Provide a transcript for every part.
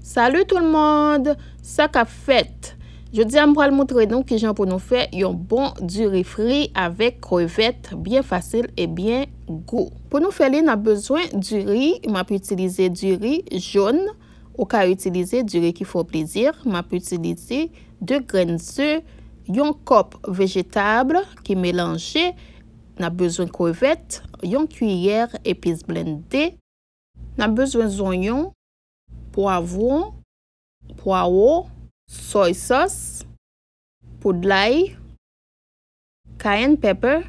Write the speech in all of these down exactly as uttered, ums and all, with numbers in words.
Salut tout le monde! Sa k ap fèt? Jodi a m pral montre nou kijan pou nou fè yon bon diri fri avèk krevèt, byen fasil e byen gou. Pou nou fè li, n ap bezwen diri, m ap itilize diri jòn, ou ka itilize diri ki fè w plezi, m ap itilize de grenn ze, yon kòp vejetab ki melanje, n ap bezwen krevèt, yon kiyè epis blende, n ap bezwen zonyon, pwavwon, pwawo, soy sauce, poud lay, cayenne pepper,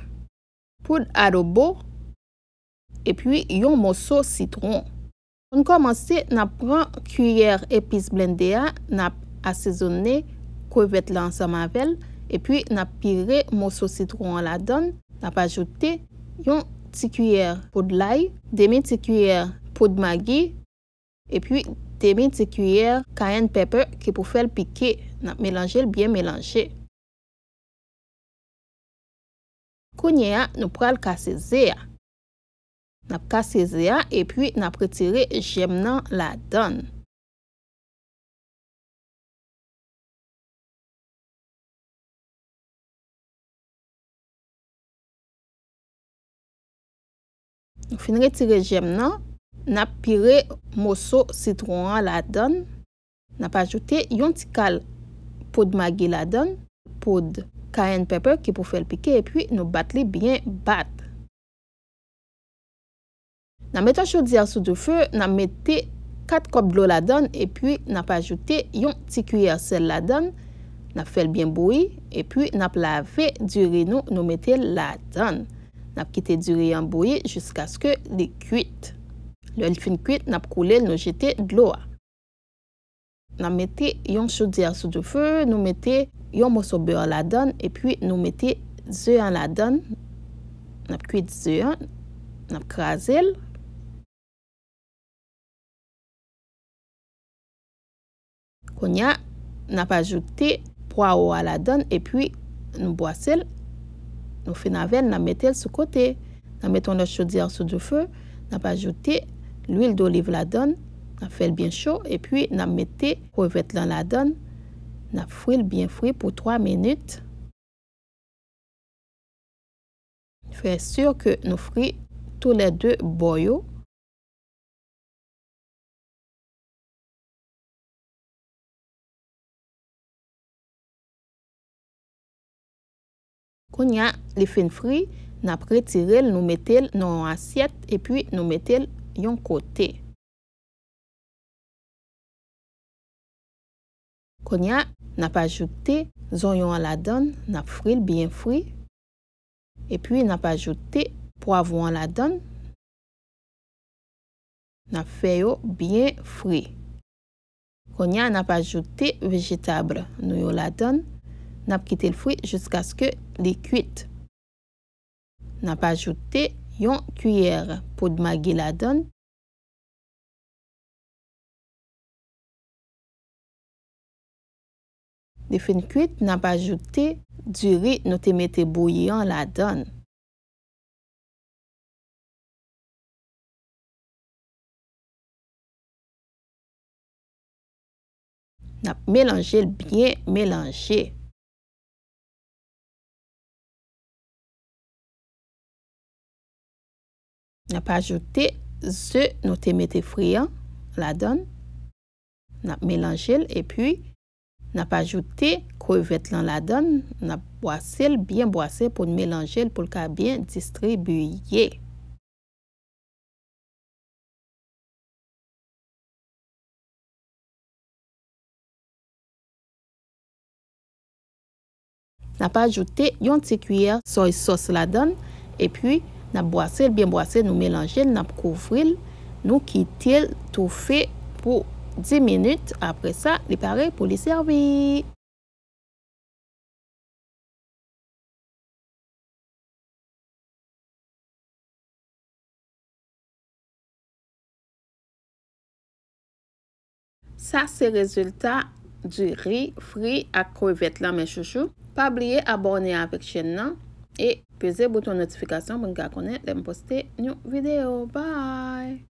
poud adobo, epi yon moso sitwon. Pou n kòmanse, n ap pran kiyè epis blende a, n ap asezone krevèt la ansanm avè l, epi n ap pire moso sitwon an ladan l. N ap ajoute yon ti kiyè poud lay, demi ti kiyè poud magi, epi demi ti kiyè cayenne pepper ki pou fè l pike. N ap melanje l byen melanje. Kounye a, nou pral kase ze a. N ap kase ze a epi n ap retire jèm nan ladan l. Nou fin retire jèm nan, n ap pire moso sitwon an ladan l. N ap ajoute yon ti kal poud magi ladan l, poud cayenne pepper ki pou fè l pike, epi nou bat li byen bat. N ap mete yon chodyè sou dife, n ap mete kat kòp dlo ladan l, epi n ap ajoute yon ti kiyè sèl ladan l. N ap fè l byen bouyi, epi n ap lave diri nou, nou mete l ladan l. N ap kite diri an bouyi jiskaske li kuit. Lè l fin kuit, n ap koule l, nou jete dlo a. N ap mete yon chodyè sou dife, nou mete yon moso bè ladan l, epi nou mete ze an ladan l. N ap kuit ze an, n ap kraze l. Kounye a, n ap ajoute pwawo a ladan l, epi nou bwase l. Nou fin avè l, n ap mete l sou kote. N ap mete yon lòt chodyè sou dife. N ap ajoute lwil doliv ladan l. N ap fè l byen cho, epi n ap mete krevèt lan ladan l. N ap fri l byen fri pou twa minit. Fè si ke nou fri toulède bò yo. Kounye a, li fin fri, n ap retire l, nou mete l nan yon asyèt, epi nou mete l yon kote. Kounye a, n ap ajoute zonyon an ladan l, n ap fri l byen fri. Epi, n ap ajoute pwavwon an ladan l. N ap fè yo byen fri. Kounye a, n ap ajoute vejetab nou yo ladan l. N ap kite l fri jiskaske li kuit. N ap ajoute yon kiyè poud magi ladan l. Li fin kuit, n ap ajoute diri nou te mete bouyi an ladan l. N ap melanje l byen melanje. N ap ajoute ze nou te mete fri an ladan l. N ap melanje l epi n ap ajoute krevèt lan ladan l. N ap bwase l, byen bwase pou n melanje l pou l ka byen distribiye. N ap ajoute yon ti kiyè soy sauce ladan l, epi n ap bwase l, byen bwase, nou melanje l, n ap kouvri l, nou kite l toufe pou dis minit. Apre sa, li pare pou li sèvi. Sa se rezilta diri fri ak krevèt lan, mes chouchous. Pa bliye abòne avèk chèn nan e peze bouton notifikasyon pou n ka konnen lè m poste yon videyo. Bye!